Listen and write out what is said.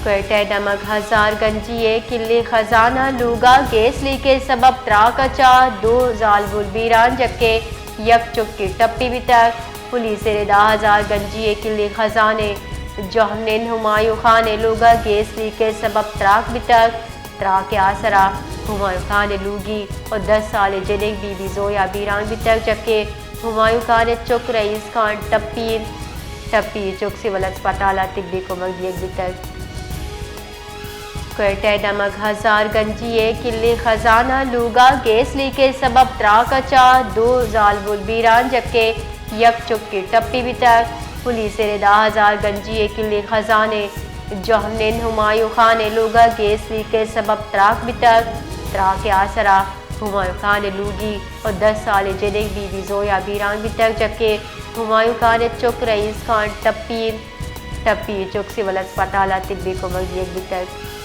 کوئٹہ ءِ دمگ ہزار گنجی ءِ کلیں خزانہ لوگ ءَ گیس لیک ءِ سبب تراک ءَ چہ دو زالبول بیران جکے یک چکے ٹپی بیتگ۔ پولیس ءِ ردا ہزار گنجی ءِ کلیں خزانے جوہنند ہمایوں خان ءِ لوگ ءَ گیس لیک ءِ سبب تراک بیتگ۔ تراک ءِ آسرا ہمایوں خان ءِ لوگی ءُ دہ سالیں جنک بی بی زویا بیران بیتگ، جکے ہمایوں خان ءِ چک رئیس خان ٹپی انت۔ ٹپی ءِ چک سول ہسپتال ءَ طبی کمک دیگ بیتگ۔ کوئٹہ ءِ دمگ ہزار گنجی ءِ کلیں خزانہ لوگ ءَ گیس لیک ءِ سبب تراک ءَ چہ دو زالبول بیران جکے یک چکے ٹپی بیتگ۔ پولیس ءِ ردا ہزار گنجی ءِ کلیں خزانے جوہنند ہمایوں خان ءِ لوگ ءَ گیس لیک ءِ سبب تراک بیتگ۔ تراک ءِ آسرا ہمایوں خان ءِ لوگی ءُ دہ سالیں جنک بی بی زویا بیران بیتگ، جکے ہمایوں خان ءِ چک رئیس خان ٹپی انت۔ ٹپی ءِ چک سول ہسپتال ءَ طبی کمک دیگ بیتگ۔